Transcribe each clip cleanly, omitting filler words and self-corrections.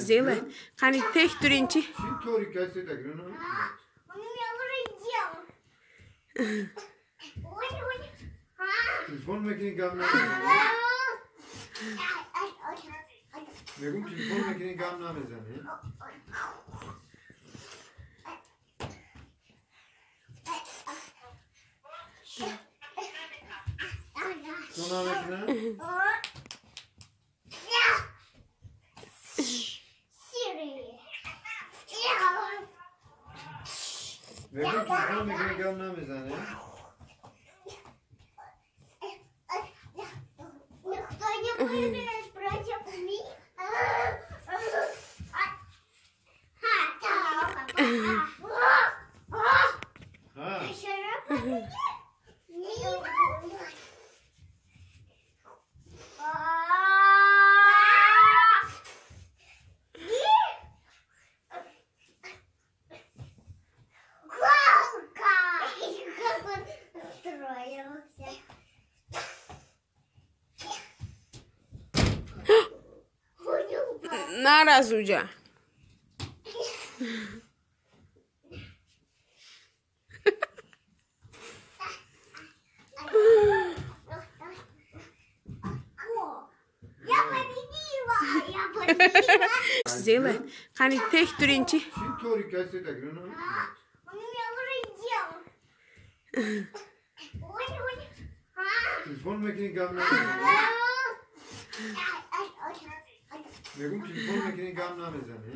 Сделай. Қани тех туринчи. Телефон мекунӣ гап намезанӣ. Мегум телефон мекунӣ гап намезанӣ. Ту намекунӣ? Мегум телефон мекунӣ гап намезанӣ. Наразуҷа. Сделай. Қани тех туринчи. Телефон мекунӣ гап намезанӣ. Мегум телефон мекунӣ гап намезанӣ.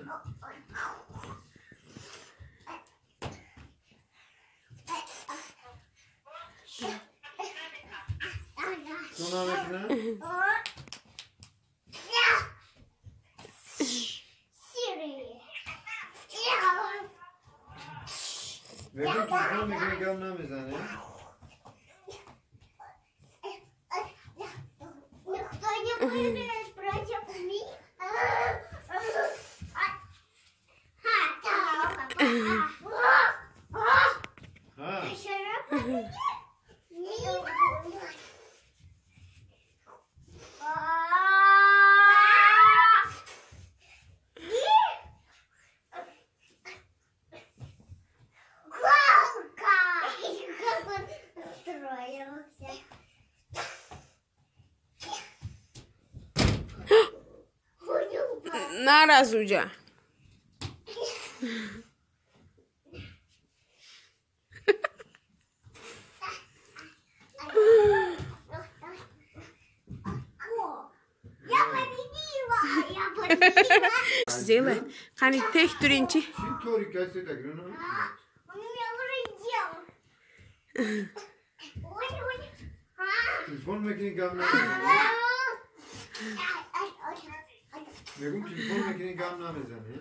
Ту намекунӣ? Мегум телефон мекунӣ гап намезанӣ. Наразуҷа. Сделай. Қани тех туринчи. Телефон мекунӣ гап намезанӣ. Мегум телефон мекунӣ гап намезанӣ.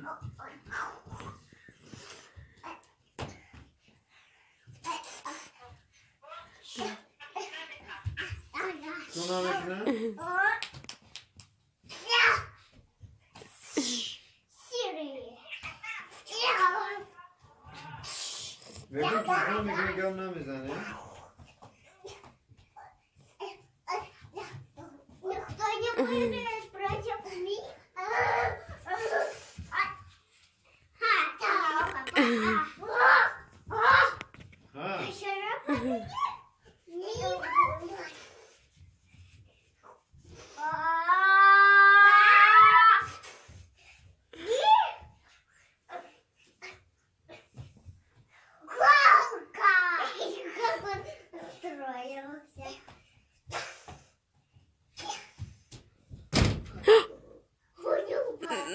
Ту намекунӣ? Мегум телефон мекунӣ гап намезанӣ.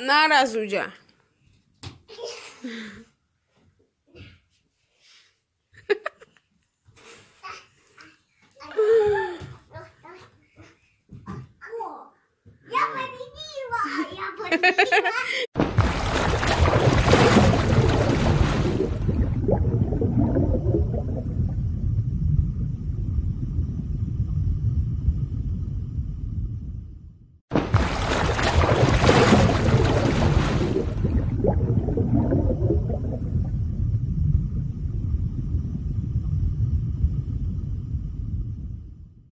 Наразуҷа.